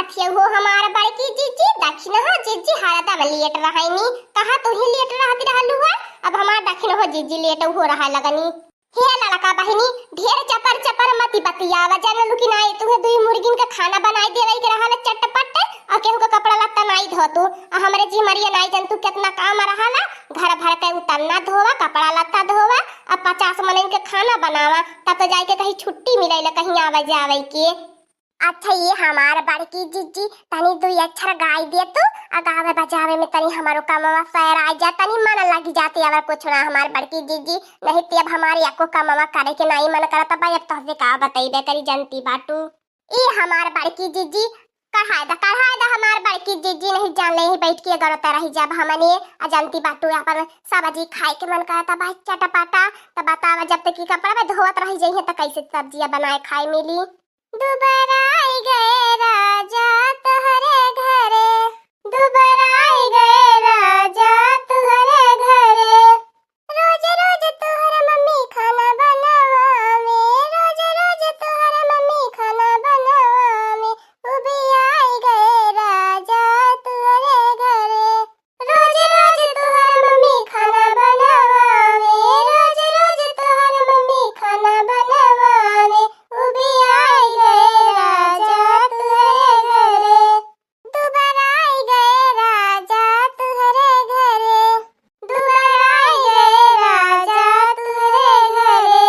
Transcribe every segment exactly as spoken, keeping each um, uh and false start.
ये हो हमार बड़की जिज्जी, दखिन हो जिज्जी, हरदम लेट रहनी। कहाँ तू ही लेट रहती रहलू है, अब हमार दखिन हो जिज्जी लेट हो रहा लगनी। हे लड़का बहिनी, ढेर चपर चपर मती बतियावा, जानलू कि नाई, तुहे दुई मुर्गिन के खाना बनाई देवे के रहल चटपट, आ केहू के कपड़ा लत्ता नाई धो तू, आ हमरे जिमरिया नाई जन तू केतना काम रहला, घर भर के उतरना धोवा, कपड़ा लत्ता धोवा, आ पचास मनइन के खाना बनावा, तब तो जाए के कहीं छुट्टी मिलेला कहीं आवे जावे के। अच्छा ये हमार बड़की जिज्जी, तनी दुई अक्षर गाई दे तू, आ गावे बजावे में तनी हमारो कमवा सैर आ जा, तनी मन लगी जाते अगर कुछ ना हमार बड़की जिज्जी, नहीं ते अब हमारे एको कमवा करे के नाई मन करत बा। अब तोहसे का बतइबे करी, जनती बाटू। ए हमार बड़की जिज्जी, कढ़ाई दा, कढ़ाई दा हमार बड़की जिज्जी, नहीं जान ले ही बैठ के गरत रही जब हमने, आ जनती बाटू अपन सब्जी खाए के मन करत बा चटपटा, त बतावा जब तक की कपड़ा में धोवत रही जइहे त कैसे सब्जिया बनाए खाए मिली। दुबराई गए राजा तोहरे घरे, दुबराई गए राजा तोहरे घरे। रोज रोज तोहर मम्मी खाना बनवावे, रोज रोज तोहर मम्मी खाना बनवावे। उबियाई गए राजा तोहरे घरे, रोज रोज तोहर मम्मी खाना बनवावे, रोज रोज तोहर मम्मी खाना बनवावे। उबियाई गए राजा तोहरे घरे, दुबराई गए राजा तोहरे घरे, दुबराई गए राजा तोहरे घरे।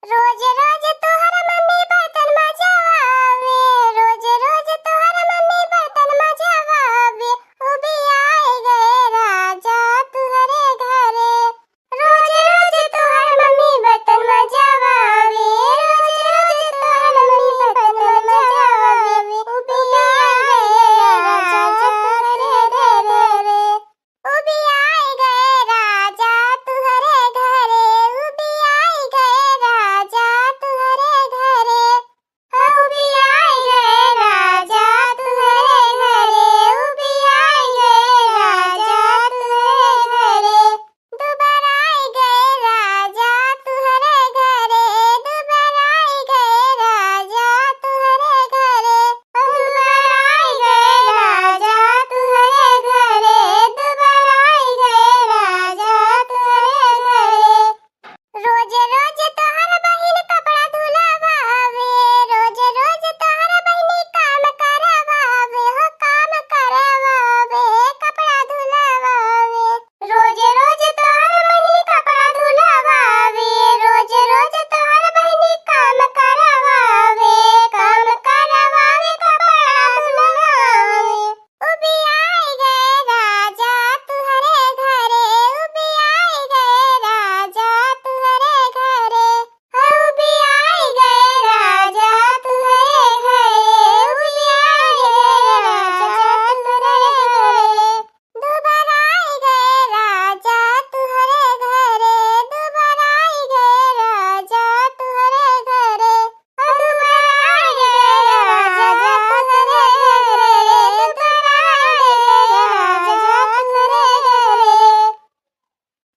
रोज रोज तोहर मम्मी बर्तन मजवावे, रोज रोज तोहर मम्मी बर्तन मजवावे। उबियाई गए राजा तोहरे घरे, रोज रोज तोहर मम्मी बर्तन मजवावे, रोज रोज तोहर मम्मी बर्तन मजवावे। उबियाई गए राजा तोहरे घरे, उबियाई गए राजा तोहरे घरे, उबियाई गए राजा तोहरे घरे। उबियाई गए राजा तोहरे घरे, उबियाई गए राजा तोहरे घरे। दुबराई गए राजा तोहरे घरे, दुबराई गए राजा तोहरे घरे। दुबराई गए राजा तोहरे घरे, दुबराई गए राजा तोहरे घरे। रोज रोज तोहर बहिन कपड़ा धुलवावे, रोज रोज तोहर बहिनी काम करवावे, हो काम करवावे, कपड़ा धुलवावे। रोज रोज तोहर बहिनी कपड़ा धुलवावे, रोज रोज तोहर बहिनी काम करवावे, काम करवावे, कपड़ा धुलवावे। उबियाई गए राजा तोहरे घरे, उबियाई गए राजा तोहरे घरे। उबियाई गए राजा तोहरे घरे, उबियाई गए राजा तोहरे घरे। दुबराई गए राजा तोहरे घरे, दुबराई गए राजा तोहरे घरे।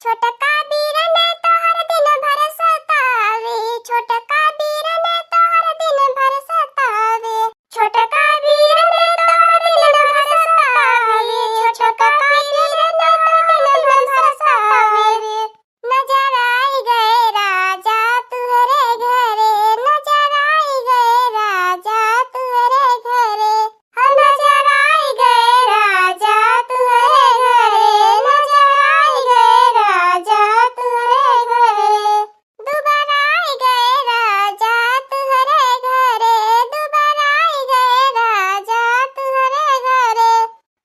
छोटका बीरन तोहर दिन भर सतावे, छोटका बीरन तोहर दिन भर सतावे, छोटका बीरन तोहर दिन भर सतावे, छोटका बीरन तोहर दिन भर सतावे। नजर आई गए राजा तुहरे घरे, नजर आई गए राजा तुहरे घरे। हाँ, नजर आई गए राजा तुहरे घरे, नजर आई गए राजा तुहरे घरे। दुबारा आई गए राजा तुहरे घरे, दुबारा आई गए राजा तुहरे घरे।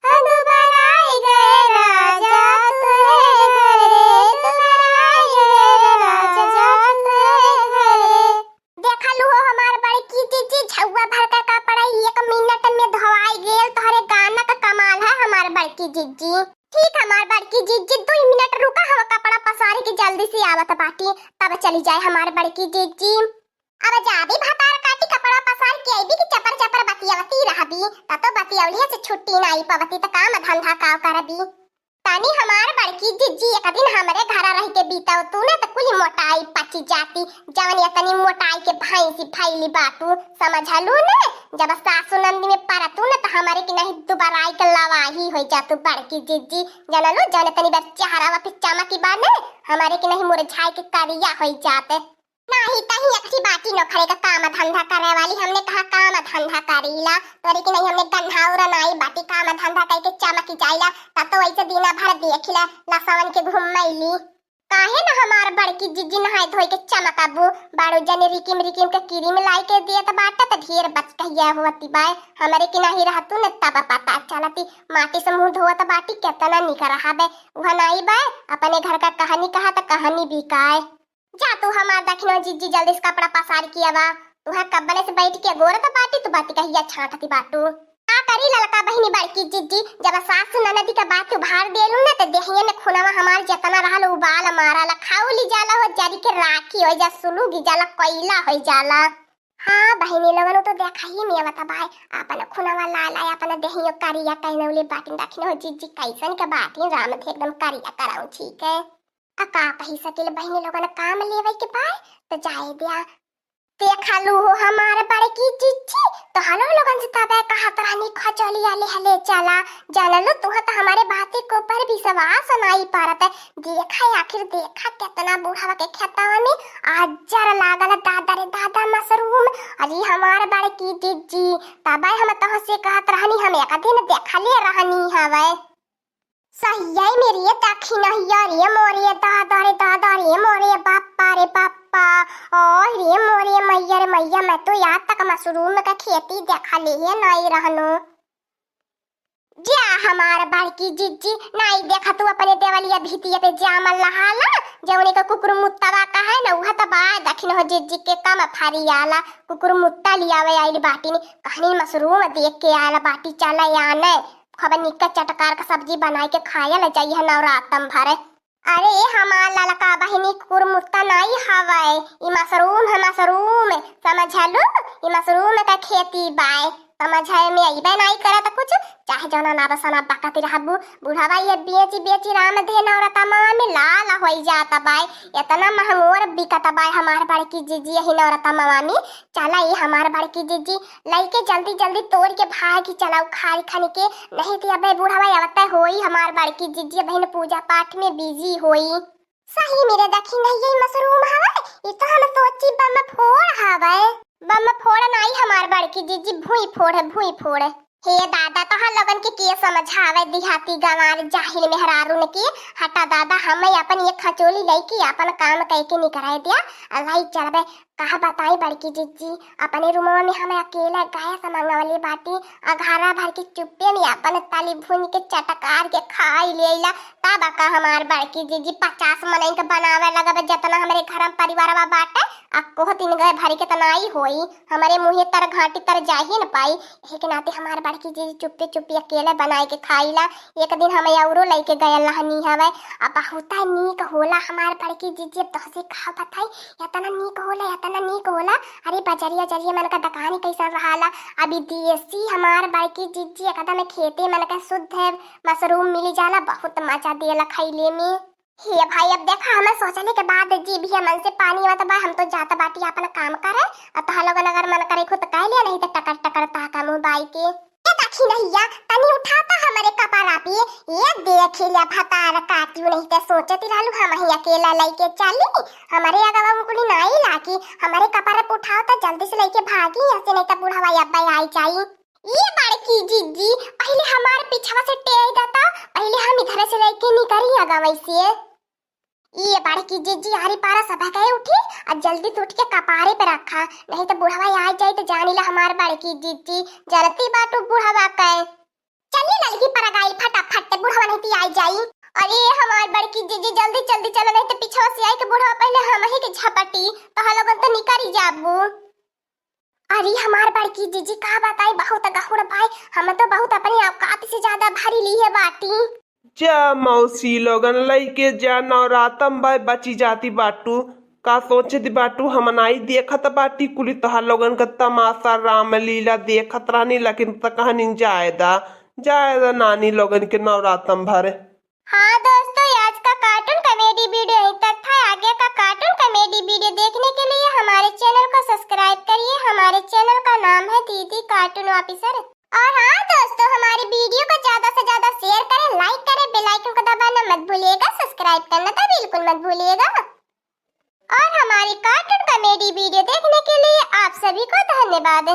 हाँ, दुबारा आई गए राजा तुहरे घरे, दुबारा आई गए राजा तुहरे घरे। देखलू हो हमार बड़की जिज्जी, झउआ भर का कपड़ा एक मिनट में धोवाई गेल। तोहरे गाना का कमाल है हमार बड़की जिज्जी। ठीक हमार बड़की जिज्जी, दुई मिनट रुका, हम कपड़ा पसारी के जल्दी से आवत बाटी, तब चली जाए हमार बड़की जिज्जी। अब जाबी भतार काटी कपड़ा पसार के अइबी कि चपर चपर बतियवती रहबी, त तो बतियवलिया से छुट्टी नाई पवती, त काम धंधा काव करबी। तनी हमार बड़की जिज्जी एक दिन हमरे घरा रह के बीतव तू न, त कुल मोटाई पची जाती, जवन इतनी मोटाई के भैंसी फैली बाटू, समझलू न? जब सासू नंदी में परतू न, त हमरे के नहीं दुबराई के लवाही होइ जातू बड़की जिज्जी, जनलू, जौने तनी बार चेहरावा पे चमकी बा ने, हमरे के नहीं मुरझाई के करिया होइ जाते। नहीं तही एक ठी बाटी नोखरे का काम धंधा करे वाली, हमने कहा काम धंधा करीला, तोरे के नहीं हमने गन्हाउर नाई बाटी काम धंधा कइके चमकी जाइला, तब तो वैसे दिना भर देखिला लसवन के घुमैली। काहे न हमार बड़की जिज्जी नहाए धोए के चमकाबू, बाड़ू जने रिकिम रिकिम के क्रीम लाई के दियत बाटे त ढेर बचकहिया होती बाय, हमरे के नहीं रहतू न तब पता चलती, माटी से मुंह धोवत बाटी केतना निक रहाबे, उह नाई बाय, अपने घर का कहानी कहा त कहानी बिकाए। जा तू हमार दखिनो जिज्जी जल्दी से कपड़ा पसार के आवा। तुहा कब्बने से बैठ के गोरत बाटी तू बाती कहिया छाटती बाटू। का करी ललका बहिनी बड़की जिज्जी, जब सासु ननदी का बात उभार देलू न त देहिया में खुनवा हमार जतना रहल उबाल मारल, खाउली जाला हो जरी के राखी होइ जा, सुलुगी जाला, कोइला होइ जाला। हाँ बहिनी लोगन, उ तो देखा ही में आवत बाय, आपन खुनवा लाल आय, आपन देहियो करिया कहनौले बाटिन, दखिनो जिज्जी कैसन के बाटिन, राम थे एकदम करिया कराऊ, ठीक है। आ का कही सकेल बहिनी लोगन, काम लेवे के बाय त जाए द्या। देखलू हो हमार बड़की जिज्जी, तोहलो लोगन से तबे कहत रहनी खचौलिया ले हले चला, जानलू तुहा त हमरे बाती के ऊपर विश्वास नाई परत। देखा आखिर देखा केतना बुढ़वा के खेतवा में अजर लागल, दादा रे दादा मशरूम। अरे हमार बड़की जिज्जी, तबे हम तोहसे कहत रहनी, हम एक दिन देखले रहनी हवे। सहिया में रे दखिनहिया रे मोरे दादा रे दादा रे मोरे बाप्पा रे बाप्पा। ओय रे मोरे मैया रे मैया, मैं तो आज तक मशरूम का खेती देखले ही नाई रहनो। जा हमार बड़की जिज्जी, नाई देखा तू अपने देवलिया भितिया पे जामल लहाला, जौने का कुकुर मुत्तवा का है ना, उह त बा दखिन हो जिज्जी के कम फरियाला, कुकुर मुत्ता लियावे आइल बाटिन, कहनी मशरूम देख के आयल बाटी, चला आने। खूब निक्का चटकार का सब्जी बनाई के खायल जाई है नवरातम भर। अरे हमार ललका बहिनी, कुकुर मुत्ता नाई हवै, ई मशरूम है, मशरूम, समझलू? ई मशरूम का खेती बाय, समझे में अइबे नाई करत कुछ, चाहे जौना ना बसना बकत रहबू। बुढ़वा ये बेची बेची राम दे नवरतमवा में लाल होई जात बाय, इतना महंगोर बिकत बाय हमार बड़की जिज्जी यही नवरतमवा में। चला ई हमार बड़की जिज्जी, लइके जल्दी जल्दी तोड़ के भागी चला उखाड़ खन के, नहीं तो अबे बुढ़वा आवते होई हमार बड़की जिज्जी बहिन पूजा पाठ में बिजी होई। सही में रे दखिनहिया ई मशरूम हवे, ई तो हम सोची बम फोड़ हवे। बम फोड़ नाई हमार बड़की जिज्जी, भुई फोड़ है, भुई फोड़। हे दादा, तोहर लोगन के के समझावे, देहाती गंवार जाहिल मेहरारून के। हटा दादा, हम अपन एक खचोली लइके अपन काम कइके निकराइ द्या, अल्लाह चलबे। कहा बताई बड़की जिज्जी, अपने रूमवा में हम अकेले गैस मंगवले बाटी, आ घरा भर के चुप्पे में अपन तली भून के चटकार के खाई लेला। तब का हमार बड़की जिज्जी पचास मनई के बनावे लगबे, जतना हमरे घर में परिवारवा बाटे, आ कोह तीन गए भरी के तनाई होई, हमरे मुँहे तर घाटी तर जाही न पाई। यही के नाते हमार बड़की जिज्जी चुप्पे चुप्पे अकेले बनाए के खाईला। एक दिन हम औरो लइके गयल रहनी हवे, आ बहुते नीक होला हमार बड़की जिज्जी, अब तोहसे का बताई, एतना नीक होला, एतना नीक होला। अरे बजरिया जरिया मन का दुकान कैसन रहाला, अभी देसी हमार बड़की जिज्जी एकदम खेते मन का शुद्ध मशरूम मिली जाला, बहुत मजा देला खइले में। हे भाई, अब देखा, हमें सोचले के बाद जीभिया मन से पानी आवत बा, हम तो जात बाटी अपन काम करे, आ तोहर लोगन अगर मन करे खुद कह लिया, नहीं तो टकर टकर ताका मुँह बाई के। ए दखिनहिया, तनी उठा तो हमरे कपड़ा पे, ये देख ले भतार काटियो, नहीं तो सोचती रहलू हम ही अकेला लइके चली, हमरे अगवा उंगली नाई लागी, हमरे कपड़ा पे उठाओ तो जल्दी से लइके भागी, ऐसे नहीं तो बुढ़वा अब्बा आई जाई। ये बड़की जिज्जी, पहिले हमार पीछवा से टेर देता, पहिले हम इधर से लइके निकरी अगवा से। ये बड़की जिज्जी, आरी पारा सभा के उठी, आ जल्दी से उठ के कपारे पे रखा, नहीं तो बुढ़वा आ जाई तो जानी ला हमार बड़की जिज्जी, जनती बाटू बुढ़वा के। चली ललकी पर गई फटाफट, बुढ़वा नहीं तो आ जाई। अरे हमार बड़की जिज्जी, जल्दी जल्दी चलो, नहीं तो पीछवा से आई के बुढ़वा पहिले हम ही के झपटी, तो हम लोगन तो निकरी जाबू। अरे हमार बड़की जिज्जी, का बताई, बहुत गहुड़ बाय, हम तो बहुत अपनी औकात से ज्यादा भरी ली है बाटी। जा मौसी लोगन लइके जा, नवरातम बाय बची जाती बाटू। का सोचती बाटू, हम नाई देखत बाटी कुली तोहार लोगन का तमाशा रामलीला देखत रहनी, लेकिन त कहनी जायदा, जायदा नानी लोगन के नवरातम भर। हाँ दोस्तों, आज का कार्टून कॉमेडी वीडियो यहीं तक था। आगे का कार्टून कॉमेडी वीडियो देखने के लिए हमारे चैनल को सब्सक्राइब करिए। हमारे चैनल का नाम है दीदी कार्टून ऑफिसर। और हाँ दोस्तों, वीडियो को ज्यादा से ज्यादा शेयर करें, लाइक करें, बेल आइकन को दबाना मत भूलिएगा, सब्सक्राइब करना तो बिल्कुल मत भूलिएगा। और हमारी कार्टून कॉमेडी वीडियो देखने के लिए आप सभी को धन्यवाद।